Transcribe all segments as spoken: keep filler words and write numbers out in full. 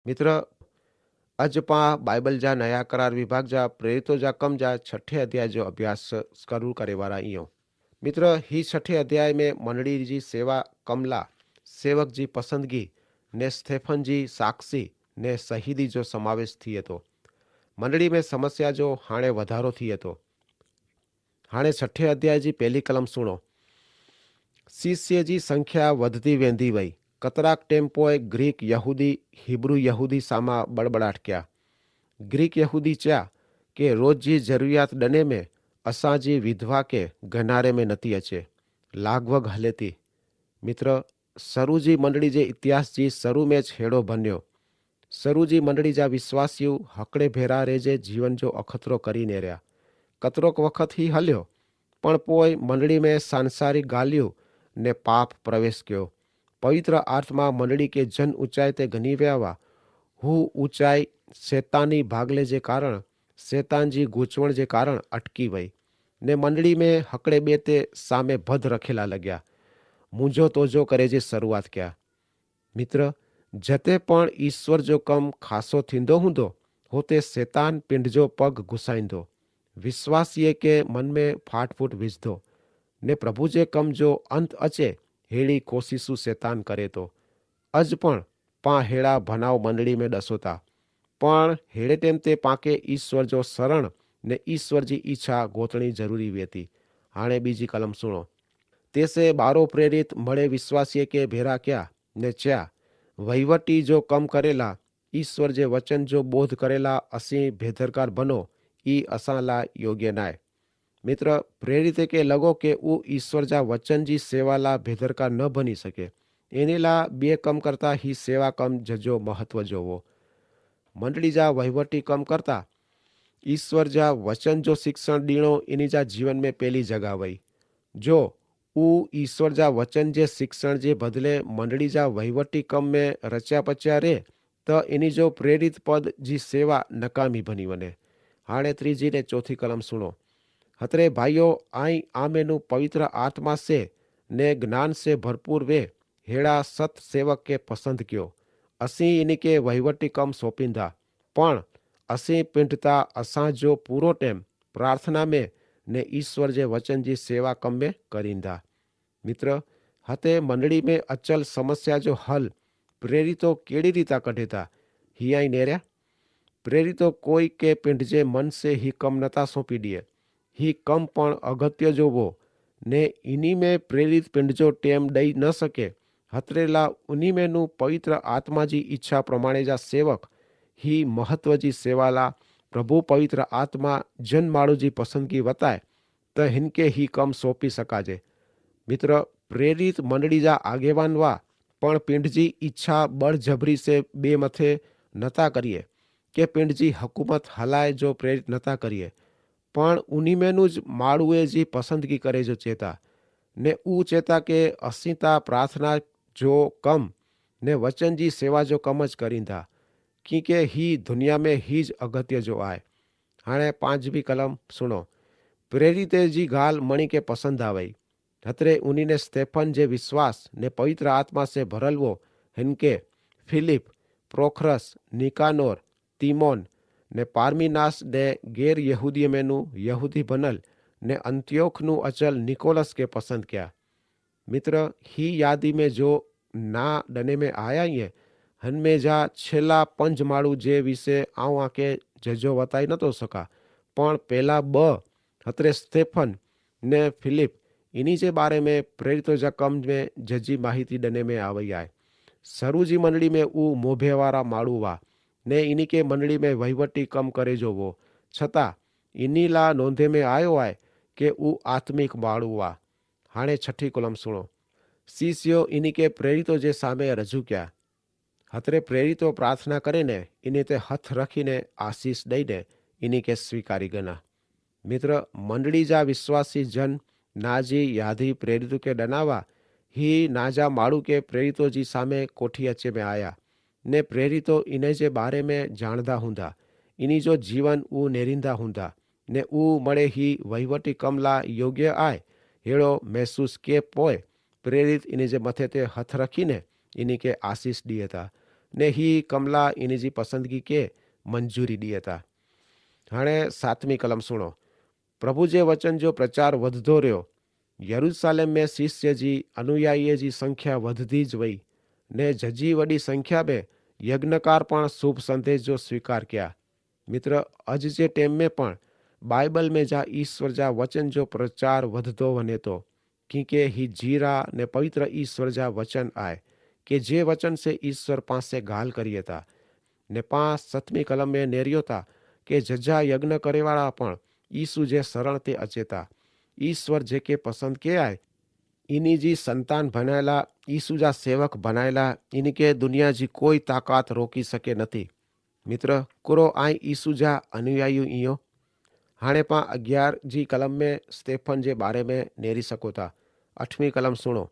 મિત્ર, અજ પાં બાઈબલ જા નયા કરાર વિભાગ જા પ્રેરિતો જા કમ જા છઠે અધ્યાય જો અભ્યાસ શરૂ કરે વારા ઇયો. મિત્ર, હી છઠે અધ્યાય મેં મંડળી જી સેવા કમલા, સેવક જી પસંદગી, ને સ્થેફન જી સાક્ષી ને સહીદી જો સમાવેશ થી હતો. મંડળી મેં સમસ્યા જો હાણે વધારો થી હતો. હાણે છઠે અધ્યાય જી પહેલી કલમ સુણો. શિષ્ય જી સંખ્યા વધતી વેંધી વય. કતરાક ટેમ્પોએ ગ્રીક યહૂદી, હિબ્રૂ યહૂદી સામા બડબડાટ ક્યા. ગ્રીક યહૂદી ચ્યા કે રોજ જી જરૂરિયાત ડને મેં અસાં જી વિધવા કે ગનારે મેં નથી અચે. લાગવગ હલેતી. મિત્ર, સરુ જી મંડળી જે ઇતિહાસ જી સરુ મેં જ હેડો ભન્યો. સરુ જી મંડળી જા વિશ્વાસીઓ હકડ઼ે ભેરા રે જે જીવન જો અખતરો કરી નેર્યા. કતરોક વખત હી હલ્યો, પણ પોય મંડળી મેં સાંસારિક ગાલિયો ને પાપ પ્રવેશ ક્યો. પવિત્ર આત્મા મંડળી કે જન ઉચાઈ તે ગની વ્યાવા. હુ ઉચાઈ સેતાની ભાગલે જે કારણ, સેતાન જી ગૂંચવણ જે કારણ અટકી વય, ને મંડળી મેં હકડ઼ે બે તે સામે ભદ રખેલા લગ્યા. મુજો તોજો કરે જે શરૂઆત ક્યા. મિત્ર, જતે પણ ઈસ્વર જો કમ ખાસો થીંદો હુંદો, હોતે સેતાન પિંડ જો પગ ઘુસાઈંદો. વિશ્વાસીએ કે મન મેં ફાટફૂટ વિજધો, ને પ્રભુ જે કમ જો અંત અચે હેડી કોશિશુ સેતાન કરે તો. અજ પણ પાં હેડા ભનાવ મંડળી મેં દસોતા, પણ હેડે ટેમ તે પાંકે ઈસ્વર જો સરણ ને ઈસ્વર જી ઈચ્છા ગોતણી જરૂરી વેતી. હાણે બીજી કલમ સુણો. તેસે બારો પ્રેરિત મડે વિશ્વાસીએ કે ભેરા ક્યા ને ચ્યા, વહીવટી જો કમ કરેલા, ઈસ્વર જે વચન જો બોધ કરેલા અસી ભેદરકાર બનો, ઈ અસાલા યોગ્ય નાય. મિત્ર, પ્રેરિતે કે લગો કે ઉ ઈસ્વર જા વચન જી સેવાલા ભેદરકાર ન બની શકે. એનેલા બે કમ કરતા હી સેવા કમ જજો મહત્વ જોવો. મંડળી જા વહીવટી કમ કરતા ઈસ્વર જા વચન જો શિક્ષણ દીણો એની જા જીવન મેં પેલી જગા વય. જો ઉ ઈસ્વર જા વચન જે શિક્ષણ જે બદલે મંડળી જા વહીવટી કમ મેં રચ્યા પચ્યા રે, તો એની જો પ્રેરિત પદ જી સેવા નકામી ભની વને. હાણે ત્રીજી ને ચોથી કલમ સુણો. હતરે ભાઈઓ, આઈ આમેનું પવિત્ર આત્મા સે ને જ્ઞાન સે ભરપૂર વે હેડા સત સેવક કે પસંદ ક્યો. અસી એની કે વહીવટી કમ સોંપીંદા, પણ અસી પિંડતા અસાં જો પૂરો ટેમ પ્રાર્થના મેં ને ઈસ્વર જે વચન જી સેવા કમ મેં કરીંદા. મિત્ર, હતે મંડળી મેં અચલ સમસ્યા જો હલ પ્રેરિતો કેડી રીતા કઢેતા? હિયાઈ નેર્યા. પ્રેરિતો કોઈ કે પિંડ જે મન સે હી કમ નતા સોંપી દિયે. હી કમ પણ અગત્ય જો વો, ને ઇની મેં પ્રેરિત પિંડ જો ટેમ દઈ ન શકે. હતરેલા ઉની મેં નું પવિત્ર આત્મા જી ઇચ્છા પ્રમાણે જા સેવક હી મહત્વ જી સેવાલા પ્રભુ પવિત્ર આત્મા જન માળુ જી પસંદગી વતાય, તો હિનકે હી કમ સોંપી શકાજે. મિત્ર, પ્રેરિત મંડળી જા આગેવાન વા, પણ પિંડ જી ઇચ્છા બળજબરી સે બે મતે નતા કરીએ, કે પિંડ જી હકુમત હલાએ જો પ્રેરિત નતા કરીએ, પણ ઉની મેં નું જ માળુએ જી પસંદગી કરે જો ચેતા, ને ઉ ચેતા કે અસીતા પ્રાર્થના જો કમ ને વચન જી સેવા જો કમ જ કરીંદા, કિંકે હી દુનિયા મેં હી જ અગત્ય જો આય. હાણે પાંચવી કલમ સુણો. પ્રેરિતે જી ગાલ મણી કે પસંદ આવઈ. હતરે ઉની ને સ્તેફન જે વિશ્વાસ ને પવિત્ર આત્મા સે ભરલવો, હેનકે ફિલિપ, પ્રોખરસ, નિકાનોર, તિમોન, ને પાર્મિનાસ ને ગેર યહૂદીય મેં નું યહૂદી ભનલ ને અંત્યોખ નું અચલ નિકોલસ કે પસંદ ક્યા. મિત્ર, હી યાદી મેં જો ના દને મેં આયા હૈં, હન મેં જા છેલ્લા પંજ માળુ જે વિશે આઉં આકે જજો વતાઈ નતો સકા, પણ પેલા બ હતરે સ્તેફન ને ફિલિપ, ઇની જે બારે મેં પ્રેરિતો જા કમ મેં જજી માહિતી દને મેં આવય આય. સરુજી મંડળી મેં ઉ મોભેવારા માળુ વા, ને ઇની કે મંડળી મેં વહીવટી કમ કરે જો વો, છતાં ઇની લા નોંધે મેં આયો આય કે ઉ આત્મિક માળુ વા. હાણે છઠી કોલમ સુણો. શિષ્યો ઇની કે પ્રેરિતો જે સામે રજૂ ક્યા. હતરે પ્રેરિતો પ્રાર્થના કરે ને ઇની તે હથ રખી ને આશીસ દઈ ને ઇની કે સ્વીકારી ગના. મિત્ર, મંડળી જા વિશ્વાસી જન ના જી યાદી પ્રેરિતો કે ડનાવા હી ના જા માળુ કે પ્રેરિતો જી સામે કોઠી અચ્છે મેં આયા, ને પ્રેરિતો ઇને જે બારે મેં જાણદા હુંદા, ઇની જો જીવન ઉ નેરીંદા હુંદા, ને ઉ મડે હી વહીવટી કમલા યોગ્ય આય હેડો મહેસૂસ કે પોય પ્રેરિત ઇને જે મતે તે હથ રખી ને ઇની કે આશીસ દિયે તા. ને હી કમલા ઇની જી પસંદગી કે મંજૂરી દિયે તા. હણે સાતમી કલમ સુણો. પ્રભુ જે વચન જો પ્રચાર વધતો રહ્યો. યરૂસાલેમ મેં શિષ્ય જી અનુયાયી જી સંખ્યા વધતી જ વય, ને જજી વડી સંખ્યા મેં યજ્ઞકાર પણ શુભ સંદેશ જો સ્વીકાર ક્યા. મિત્ર, અજ જે ટેમ મેં પણ બાઈબલ મેં જા ઈસ્વર જા વચન જો પ્રચાર વધતો વને તો. કિંકે હી જીરા ને પવિત્ર ઈસ્વર જા વચન આય, કે જે વચન સે ઈસ્વર પાંસે ગાલ કરી હતા. ને પાંસ સતમી કલમ મેં નેર્યો તા, કે જજા યજ્ઞ કરેવાળા પણ ઈસુ જે સરળ તે અચેતા. ઈસ્વર જે કે પસંદ કે આય, ઇની જી સંતાન ભનાયેલા, ઈસુ જા સેવક ભનાયેલા, ઇનકે દુનિયા જી કોઈ તાકાત રોકી શકે નથી. મિત્ર, કુરો આઈ ઈસુ જા અનુયાયુ ઇયો? હાણે પા અગિયાર જી કલમ મેં સ્તેફન જે બારે મેં નેરી સકોતા. અઠમી કલમ સુણો.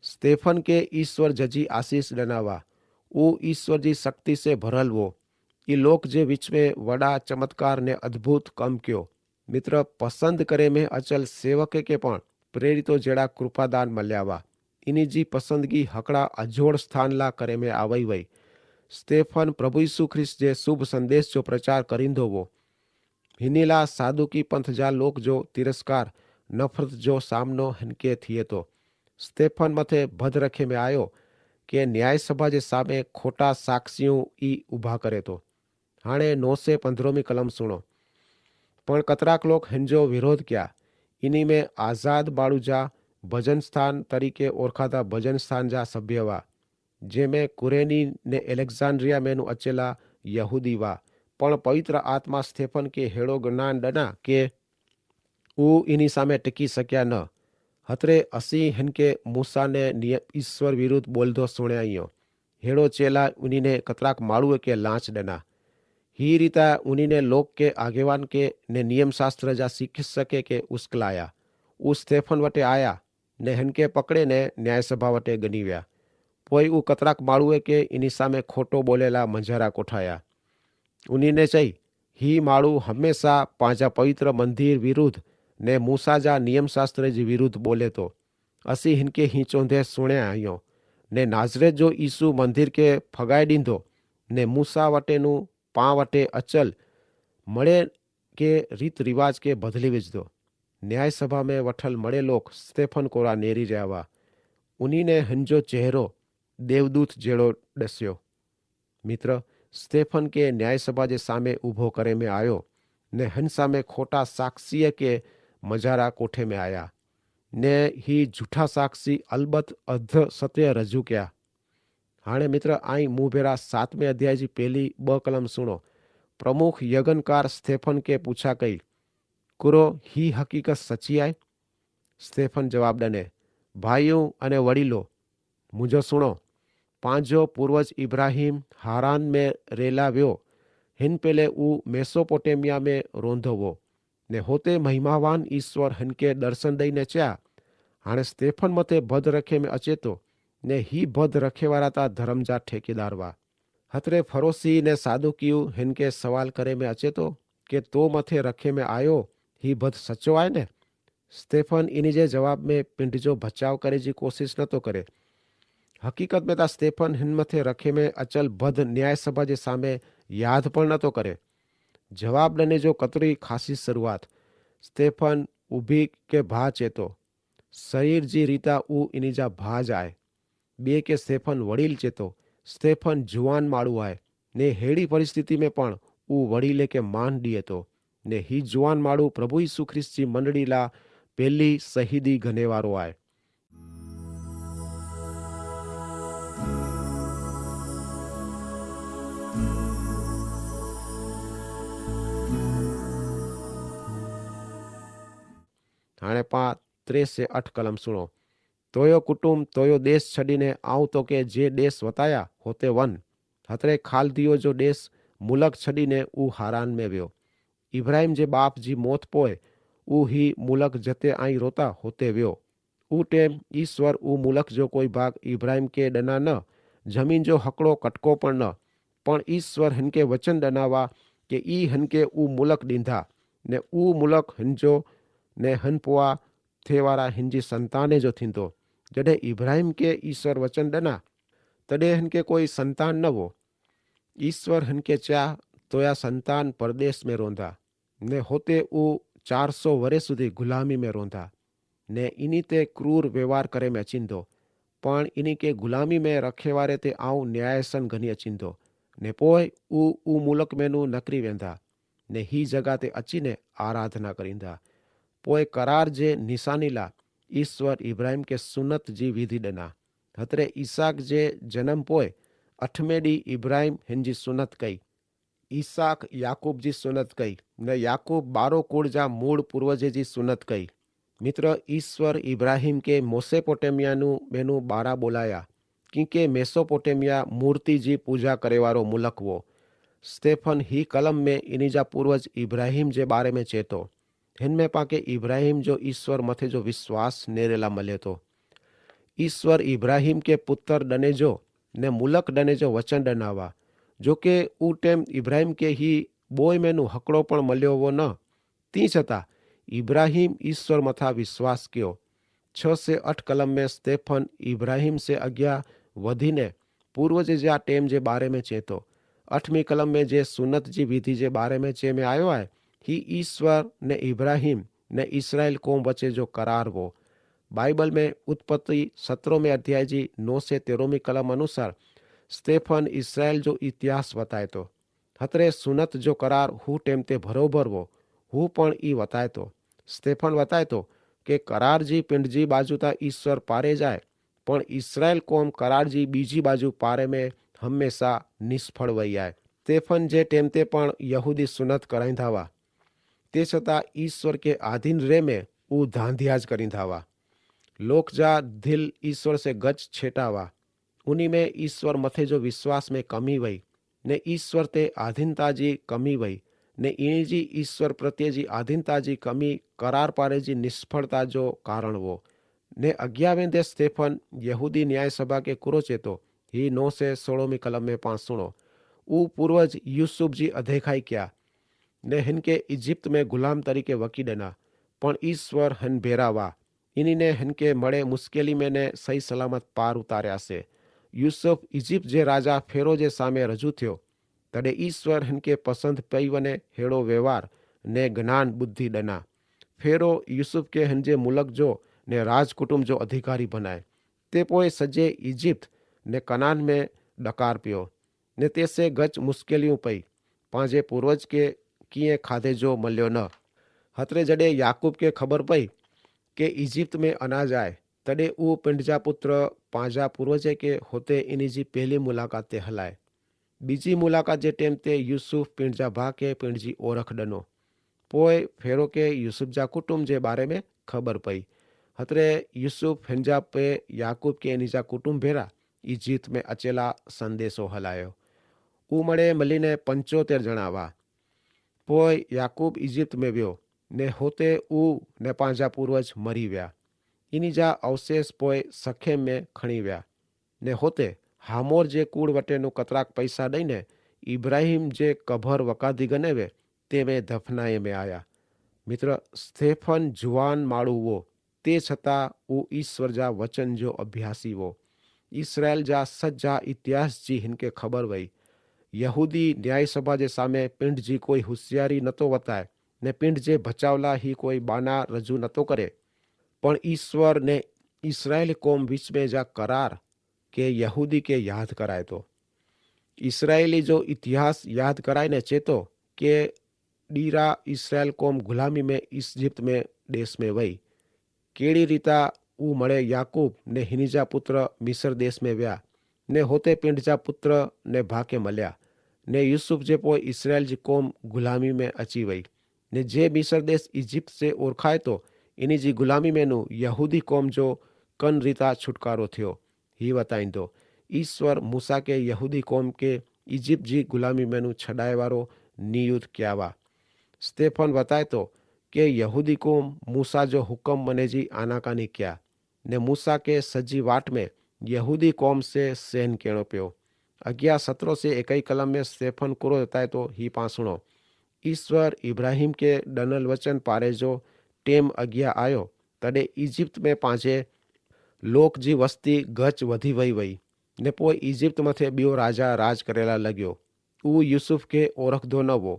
સ્તેફન કે ઈસ્વર જજી આશીસ ડનાવા. ઉ ઈસ્વર જી શક્તિ સે ભરલ વો. ઇ લોક જે વિચ મેં વડા ચમત્કાર ને અદ્ભુત કમ ક્યો. મિત્ર, પસંદ કરે મેં અચલ સેવકે કે પણ પ્રેરિતો જેડા કૃપાદાન મલ્યાવા. ઇની જી પસંદગી હકડા અજોડ સ્થાન લા કરે મેં આવય વય. સ્તેફન પ્રભુ ઈસુ ખ્રિસ્ત જે શુભ સંદેશ જો પ્રચાર કરીંદો વો. હિની લા સાદુકી પંથ જા લોક જો તિરસ્કાર, નફરત જો સામનો હનકે થિયે તો. સ્તેફન મતે ભદ રખે મેં આયો, કે ન્યાયસભા જે સામે ખોટા સાક્ષિયું ઇ ઉભા કરે તો. હાણે નોસે પંદ્રહમી કલમ સુણો. પણ કતરાક લોક હનજો વિરોધ ક્યા. ઇની મેં આઝાદ બાળુ જા ભજનસ્થાન તરીકે ઓરખાતા ભજનસ્થાન જા સભ્ય વા, જેમે કુરેની ને એલેક્ઝાંડ્રિયા મેનુ અચેલા યહૂદી વા. પણ પવિત્ર આત્મા સ્તેફન કે હેડો જ્ઞાન ડના કે ઉ ઇની સામે ટેકી શક્યા ન. હતરે અસી હેનકે મૂસાને ઈસ્વર વિરુદ્ધ બોલધો સુણ્યા ઇયો. હેડો ચેલા ઉનીને કતરાક માળુએ કે લાંચ ડેના. હી રીતા ઉનીને લોક કે આગેવાન કે ને નિયમશાસ્ત્ર જા શિક્ષકે કે ઉસ્કલાયા. ઉસ સ્તેફન વટે આયા ને હેનકે પકડેને ન્યાયસભા વટે ગનીવ્યા. પોય ઉ કતરાક માળુએ કે ઇની સામે ખોટો બોલેલા મંજારા કોઠાયા. ઉનીને ચહી, હી માળુ હમેંસા પાંજા પવિત્ર મંદિર વિરુદ્ધ ને મૂસા જા નિયમશાસ્ત્ર જી વિરુદ્ધ બોલે તો. અસી હિનકે હી ચોંધે સુણ્યા આયો. ને નાઝરેથ જો ઈસુ મંદિર કે ફગાઈ દીધો, ને મૂસા વટેનું પાં વટે અચલ, મડે કે રીત રિવાજ કે બદલી વેજદો. ન્યાયસભા મેં વઠલ મડે લોક સ્તેફન કોરા નેરી રહ્યા વા. ઉનીને હનજો ચહેરો દેવદૂત જેડો ડસ્યો. મિત્ર, સ્તેફન કે ન્યાયસભા જે સામે ઉભો કરે મેં આયો, ને હન સામે ખોટા સાક્ષીય કે મજારા કોઠે મેં આયા, ને હી જૂઠા સાક્ષી અલબત અધ સત્ય રજૂ ક્યા. હાણે મિત્ર, આઈ મુભેરા સાતમે અધ્યાય જી પહેલી બ કલમ સુણો. પ્રમુખ યગનકાર સ્તેફન કે પૂછા કઈ, કુરો હી હકીકત સચી આય? સ્તેફન જવાબ દને, ભાઈઓ અને વડીલો, મુજો સુણો. પાંજો પૂર્વજ ઇબ્રાહિમ હારાન મેં રેલા વ્યો. હિન પેલે ઉ મેસોપોટેમિયા મેં રોંધો વો, ને હોતે મહિમાવાન ઇશ્વર હિનકે દર્શન દઈને ચ્યા, હાણે સ્તેફન મતે ભદ રખે મેં અચેતો, ને હી ભદ રખેવારા તા ધરમ જા ઠેકેદાર વા. હતરે ફરોસી ને સાદુકિયુ હિનકે સવાલ કરે મેં અચેતો, કે તો મતે રખે મેં આયો, હી ભદ સચો આય ને? સ્તેફન ઇની જે જવાબ મેં પિંડ જો ભચાવ કરે જી કોશિશ નતો કરે. હકીકત મેં તા સ્તેફન હિન મતે રખે મેં અચલ ભદ ન્યાયસભા જે સામે યાદ પણ નતો કરે. જવાબ દને જો કતરી ખાસી શરૂઆત. સ્તેફન ઉભી કે ભા ચેતો, શરીર જી રીતા ઉ ઇની જા ભા જાય. બે કે સ્તેફન વડીલ ચેતો, સ્તેફન જુવાન માળુ આય. ને હેડી પરિસ્થિતિ મેં પણ ઉ વડીલે કે માન દિયે તો. ને હી જુવાન માળુ પ્રભુ ઈસુ ખ્રિસ્ત જી મંડળી લા પહેલી શહીદી ગનેવારો આય. હાણે પા ત્રેસે અઠ કલમ સુણો. તોયો કુટુંબ તોયો દેશ છડીને આવ તો કે જે દેશ વતાયા હોતે વન. હતરે ખાલ દિયો જો દેશ મુલક છડીને ઉ હારાન મેં વ્યો. ઇબ્રાહિમ જે બાપ જી મોત પોય ઉ હી મુલક જતે આઈ રોતા હોતે વ્યો. ઉ ટેમ ઈસ્વર ઉ મુલક જો કોઈ ભાગ ઇબ્રાહિમ કે દના ન, જમીન જો હકડો કટકો પણ ન. પણ ઈસ્વર હનકે વચન દનાવા કે ઈ હનકે ઉ મુલક દીધા, ને ઉ મુલક હનજો ને હનપવા થેવારા હિનજી સંતાને જો થીંદો. જડે ઇબ્રાહિમ કે ઈસર વચન દના તદે હનકે કોઈ સંતાન ન વો. ઈસ્વર હનકે ચ્યા તોયા સંતાન પરદેશ મેં રોંધા, ને હોતે ઉ ચારસો વરે સુધી ગુલામી મેં રોંધા, ને ઇની તે ક્રૂર વ્યવહાર કરે મેં અચિંધો. પણ ઇની કે ગુલામી મેં રખેવારે તે આઉં ન્યાયાસન ગની અચિંધો. ને પોય ઉ ઉ મુલક મેનુ નકરી વેંધા, ને હી જગા તે અચિને આરાધના કરીંધા. પોય કરાર જે નિશાનીલા ઈસ્વર ઇબ્રાહિમ કે સુનત જી વિધિ ડના. હતરે ઈસાક જે જનમ પોય અઠમે દી ઇબ્રાહિમ હેન જી સુનત કઈ. ઈસાક યાકૂબ જી સુનત કઈ, ને યાકૂબ બારો કુળ જા મૂળ પૂર્વજે જી સુનત કઈ. મિત્ર, ઈસ્વર ઇબ્રાહિમ કે મોસેપોટેમિયાનું મેનું બારા બોલાયા, કિંકે મેસોપોટેમિયા મૂર્તિ જી પૂજા કરેવારો મુલક વો. સ્તેફન હી કલમ મેં ઇની જા પૂર્વજ ઇબ્રાહિમ જે બારે મેં ચેતો. હેન મેં પાંકે ઇબ્રાહિમ જો ઈસ્વર મતે જો વિશ્વાસ નેરેલા મલેતો. ઈસ્વર ઇબ્રાહિમ કે પુતર ડનેજો ને મુલક ડનેજો વચન ડનાવા. જોકે ઉ ટેમ ઇબ્રાહિમ કે હી બોય મેનુ હકડો પણ મલ્યો વો ન. તી છતાં ઇબ્રાહિમ ઈસ્વર મતા વિશ્વાસ કયો. છ સે અઠ કલમ મેં સ્તેફન ઇબ્રાહિમ સે અગિયા વધીને પૂર્વજે જે આ ટેમ જે બારે મેં ચેતો. અઠમી કલમ મેં જે સુનત જી વિધિ જે બારે મેં ચે મેં આયો આય, હી ઈસ્વર ને ઇબ્રાહિમ ને ઇસ્રાઇલ કોમ વચ્ચે જો કરાર વો. બાઇબલ મેં ઉત્પત્તિ સત્રોમે અધ્યાય જી નોસે તેરોમી કલમ અનુસાર સ્તેફન ઇસ્રાઇલ જો ઇતિહાસ વતાયતો. હતરે સુનત જો કરાર હુ ટેમ તે ભરોભર વો. હુ પણ ઇ વતાયતો. સ્તેફન વતાયતો કે કરાર જી પિંડ જી બાજુ તા ઇસ્વર પારે જાય, પણ ઇસ્રાઇલ કોમ કરાર જી બીજી બાજુ પારે મેં હમેંસા નિષ્ફળ વય આય. સ્તેફન જે ટેમ તે પણ યહૂદી સુનત કરાઈંધાવા, તે છતાં ઈસ્વર કે આધીન રે મેં ઉ ધાંધિયા જ કરીંધાવા. લોક જા ધિલ ઈસ્વર સે ગચ છેટાવા. ઉની મેં ઈસ્વર મતે જો વિશ્વાસ મેં કમી વય, ને ઈસ્વર તે આધીનતા જી કમી વય, ને ઇની જી ઈસ્વર પ્રત્યે જી આધીનતા જી કમી કરાર પારે જી નિષ્ફળતા જો કારણ વો. ને અગિયાવે દેશ સ્તેફન યહૂદી ન્યાયસભા કે કુરો ચેતો. હી નોસે સોળોમી કલમ મેં પાંસણો. ઉ પૂર્વજ યુસુફ જી અધેખાઈ ક્યા, ને હેનકે ઇજિપ્ત મેં ગુલામ તરીકે વકી દેના. પણ ઇશ્વર હેન ભેરા વા, ઇની ને હેનકે મડે મુશ્કેલી મેં ને સહી સલામત પાર ઉતાર્યા સે. યુસુફ ઇજિપ્ત જે રાજા ફેરો જે સામે રજૂ થ્યો, તદે ઇશ્વર હેનકે પસંદ પૈવને હેડો વ્યવહાર ને જ્ઞાન બુદ્ધિ દેના. ફેરો યુસુફ કે હેન જે મુલક જો ને રાજકુટુંબ જો અધિકારી ભનાય. તે પોય સજે ઇજિપ્ત ને કનાન મેં ડકાર પ્યો, ને તે સે ગચ મુશ્કેલિયું પઈ, પાંજે પૂર્વજ કે કિયે ખાધે જો મલ્યો ન. હતરે જડે યાકૂબ કે ખબર પઈ કે ઇજિપ્ત મેં અનાજ આય, તડે ઉ પિંડજા પુત્ર પાંજા પૂર્વજે કે હોતે ઇની જી પહેલી મુલાકાત તે હલાય. બીજી મુલાકાત જે ટેમ તે યુસુફ પિંડજા ભા કે પિંડજી ઓરખ ડનો. પોય ફેરો કે યુસુફ જા કુટુંબ જે બારે મેં ખબર પઈ. હતરે યુસુફ હેનજા પે યાકૂબ કે ઇની જા કુટુંબ ભેરા ઇજિપ્ત મેં અચેલા સંદેશો હલાયો. ઉમડે મલી ને પંચોતેર જણાવા. પોય યાકૂબ ઇજિપ્ત મેં વ્યો, ને હોતે ઉ ને પાંજા પૂર્વજ મરી વ્યા. ઇની જા અવશેષ પોય સખેમ મેં ખણી વ્યા. ને હોતે હામોર જે કૂડ વટેનું કતરાક પૈસા દઈને ઇબ્રાહિમ જે કભર વકાદી ગનેવે તે મેં ધફનાએ મેં આયા. મિત્ર, સ્તેફન જુવાન માળુ વો, તે છતાં ઉ ઇશ્વર જા વચન જો અભ્યાસી વો. ઇસ્રાયેલ જા સજ્જા ઇતિહાસ જી હિનકે ખબર વય. યહૂદી ન્યાયસભા જે સામે પિંડ જી કોઈ હુસિયારી નતો વતાય, ને પિંડ જે ભચાવલા હી કોઈ બાના રજૂ નતો કરે. પણ ઇશ્વર ને ઇસ્રાયેલ કોમ વિચમે જા કરાર કે યહૂદી કે યાદ કરાય તો. ઇસ્રાયેલી જો ઇતિહાસ યાદ કરાય ને ચેતો કે ડીરા ઇસ્રાયેલ કોમ ગુલામી મેં ઇજિપ્ત મેં દેશ મેં વય. કેડી રીતા ઉ મડે યાકૂબ ને હિની જા પુત્ર મિસર દેશ મેં વ્યા, ને હોતે પિંડ જા પુત્ર ને ભાકે મલ્યા. ને યુસુફ જે પોય ઇસ્રાયેલ જી કોમ ગુલામી મેં અચી વય, ને જે મિસર દેશ ઇજિપ્ત સે ઓરખાય તો ઇની જી ગુલામી મેં નું યહૂદી કોમ જો કન રીતા છુટકારો થ્યો. હી વતાઈંદો ઇશ્વર મૂસા કે યહૂદી કોમ કે ઇજિપ્ત જી ગુલામી મેં નું છડાયવારો નિયુત ક્યાવા. સ્તેફન વતાયતો કે યહૂદી કોમ મૂસા જો હુકમ મને જી આનાકાની ક્યા, ને મૂસા કે સજી વાટ મેં યહૂદી કોમ સે સૈન કેણો પ્યો. અગિયા સત્રો સે એકાઈ કલમ મેં સ્તેફન કુરો વતાયતો હી પાંસણો. ઇશ્વર ઇબ્રાહિમ કે ડનલ વચન પારે જો ટેમ અગિયા આયો, તદે ઇજિપ્ત મેં પાંજે લોક જી વસ્તી ગચ વધી વય વય. ને પોય ઇજિપ્ત મતે બિયો રાજા રાજ કરેલા લગ્યો. ઉ યુસુફ કે ઓરખદો ન વો.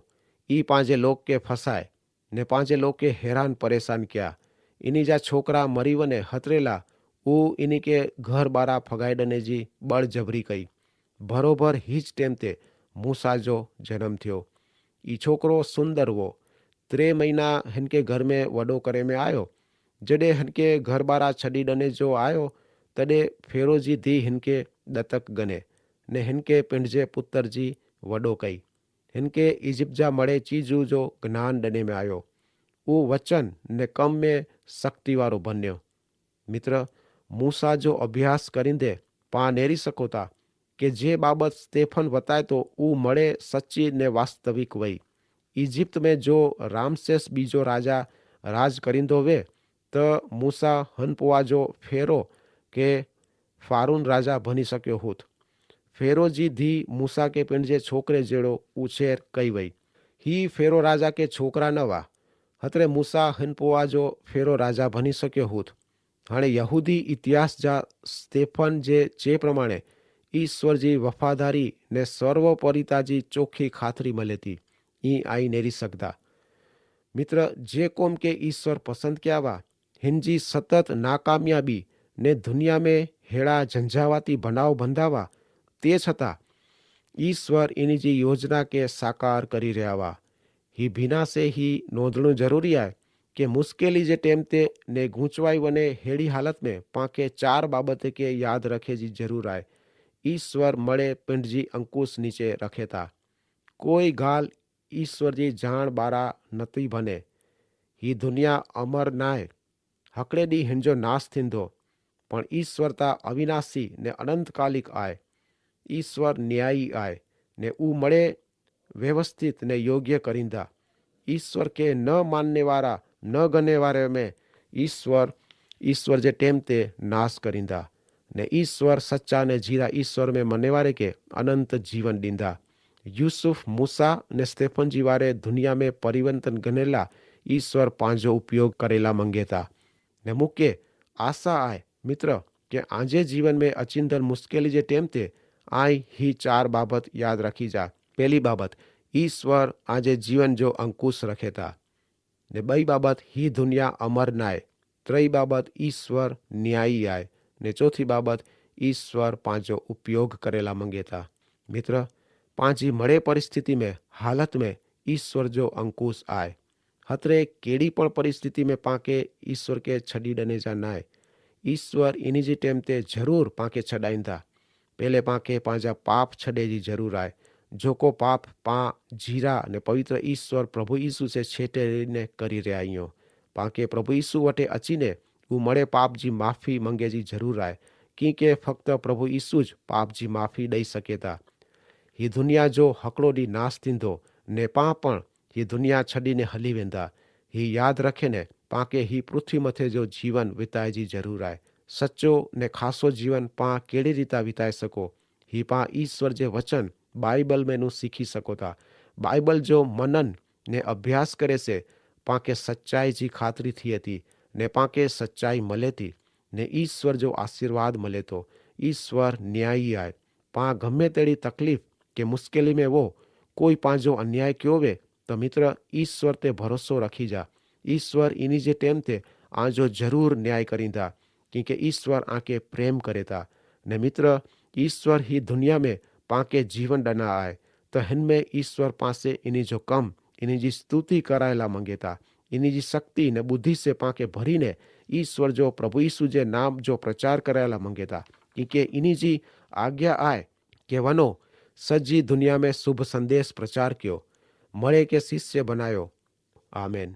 ઇ પાંજે લોક કે ફસાય ને પાંજે લોકે હેરાન પરેશાન ક્યા. ઇની જા છોકરા મરી વને હતરેલા ઉ ઇની કે ઘર બારા ફગાઈ દને જી બળ જબરી કઈ. ભરોભર હી જ ટેમ તે મૂસા જો જનમ થ્યો. ઇ છોકરો સુંદર વો. ત્રે મહિના હેનકે ઘર મેં વડો કરે મેં આયો. જડે હેનકે ઘર બારા છડી દને જો આયો તદે ફેરો જી ધી હેનકે દતક ગને ને હેનકે પિંડજે પુતર જી વડો કઈ. હેનકે ઇજિપ્ત જા મડે ચીજુ જો જ્ઞાન દને મેં આયો. ઉ વચન ને કમ મેં સક્તિવારો ભન્યો. મિત્ર, મૂસા જો અભ્યાસ કરીંદે પા નેરી સકોતા કે જે બાબત સ્તેફન વતાય તો ઉ મડે સચ્ચી ને વાસ્તવિક વય. ઇજિપ્ત મેં જો રામસેસ બીજો રાજા રાજ કરીંદો વે, તો મૂસા હનપોઆ જો ફેરો કે ફારૂન રાજા ભની સક્યો હોત. ફેરો જી ધી મૂસા કે પિંડ જે છોકરે જેડો ઉછેર કઈ વય. હી ફેરો રાજા કે છોકરા ન વા. હતરે મૂસા હનપોઆ જો ફેરો રાજા ભની સક્યો હોત. હણે યહૂદી ઇતિહાસ જા સ્તેફન જે ચે પ્રમાણે ઇશ્વર જી વફાદારી ને સર્વોપરિતા જી ચોખી ખાતરી મલેતી. ઇં આઈ નેરી સકદા. મિત્ર, જે કોમ કે ઇશ્વર પસંદ ક્યાવા હિન જી સતત નાકામિયાબી ને દુનિયા મેં હેડા જંજાવાતી ભનાવ બંધાવા, તે છતાં ઇશ્વર ઇની જી યોજના કે સાકાર કરી રહ્યા વા. હી ભીના સે હી નોંધણું જરૂરી આય કે મુશ્કેલી જે ટેમ તે ને ગૂંચવાઈ વને હેડી હાલત મેં પાંકે ચાર બાબતે કે યાદ રખે જી જરૂર આય. ઇશ્વર મડે પિંડ જી અંકુશ નીચે રખેતા. કોઈ ગાલ ઇશ્વર જી જાણ બારા નથી ભને. હી દુનિયા અમર નાય. હકડે દી હિન જો નાસ થીંદો. પણ ઇશ્વર તા અવિનાશી ને અનંતકાલિક આય. ઇશ્વર ન્યાયી આય ને ઉ મડે વ્યવસ્થિત ને યોગ્ય કરીંદા. ઇશ્વર કે ન માનને વારા ન ગને વારે મેં ઇશ્વર ઇશ્વર જે ટેમ તે નાસ કરીંદા. ને ઇશ્વર સચ્ચા ને જીરા ઇશ્વર મેં મનેવારે કે અનંત જીવન દીંદા. યુસુફ મૂસા ને સ્તેફન જીવારે દુનિયા મેં પરિવર્તન ગનેલા ઇશ્વર પાંજો ઉપયોગ કરેલા મંગેતા. ને મુકે આશા આય મિત્ર, કે આજે જીવન મેં અચિંદલ મુશ્કેલી જે ટેમ તે આય હી ચાર બાબત યાદ રાખી જા. પહેલી બાબત, ઇશ્વર આજે જીવન જો અંકુશ રખેતા. ને બઈ બાબત, હી દુનિયા અમર નાય. ત્રય બાબત, ઇશ્વર ન્યાયી આય. ને ચોથી બાબત, ઇશ્વર પાંજો ઉપયોગ કરેલા મંગેતા. મિત્ર, પાંજી મડે પરિસ્થિતિ મેં હાલત મેં ઇશ્વર જો અંકુશ આય. હતરે કેડી પણ પરિસ્થિતિ મેં પાંકે ઇશ્વર કે છડી ડને જા નાય. ઇશ્વર ઇની જી ટેમ તે જરૂર પાંકે છડાઈંદા. પહેલે પાંકે પાંજા પાપ છડે જી જરૂર આય. જોકો પાપ પાં જીરા ને પવિત્ર ઇશ્વર પ્રભુ ઇશુ સે છેટે રહીને કરી રહ્યા હિયો. પાંકે પ્રભુ ઇશુ વટે અચીને ઉમડે પાપ જી માફી મંગે જી જરૂર આય. કિંકે ફક્ત પ્રભુ ઇશુ જ પાપ જી માફી દઈ સકેતા. હી દુનિયા જો હકડો દી નાસ થીંદો ને પાં પણ હી દુનિયા છડીને હલી વેંદા. હી યાદ રખેને પાંકે હી પૃથ્વી મતે જો જીવન વિતાય જી જરૂર આય. સચો ને ખાસો જીવન પાં કેડી રીતા વિતાઈ સકો? હી પાં ઇશ્વર જે વચન બાઈબલ મેં નું શીખી સકોતા. બાઈબલ જો મનન ને અભ્યાસ કરે સે પાંકે સચ્ચાઈ જી ખાતરી થી અતી ને પાંકે સચ્ચાઈ મલેતી ને ઇશ્વર જો આશીર્વાદ મલેતો. ઇશ્વર ન્યાયી આય. પાં ગમે તેડી તકલીફ કે મુશ્કેલી મેં વો કોઈ પાંજો અન્યાય ક્યો વે, તો મિત્ર, ઇશ્વર તે ભરોસો રખી જા. ઇશ્વર ઇની જે ટેમ તે આજો જરૂર ન્યાય કરીંદા. કિંકે ઇશ્વર આંકે પ્રેમ કરેતા. ને મિત્ર, ઇશ્વર હી દુનિયા મેં પાંકે જીવન ડના આય. તો હેન મેં ઇશ્વર પાંસે ઇની જો કમ ઇની જી સ્તુતિ કરાયેલા મંગેતા. ઇની જી શક્તિ ને બુદ્ધિ સે પાંકે ભરીને ઇશ્વર જો પ્રભુ ઇશુ જે નામ જો પ્રચાર કરાયેલા મંગેતા. કિંકે ઇની જી આજ્ઞા આય કે વનો સજી દુનિયા મેં શુભ સંદેશ પ્રચાર ક્યો. મરે કે શિષ્ય બનાયો. આમેન.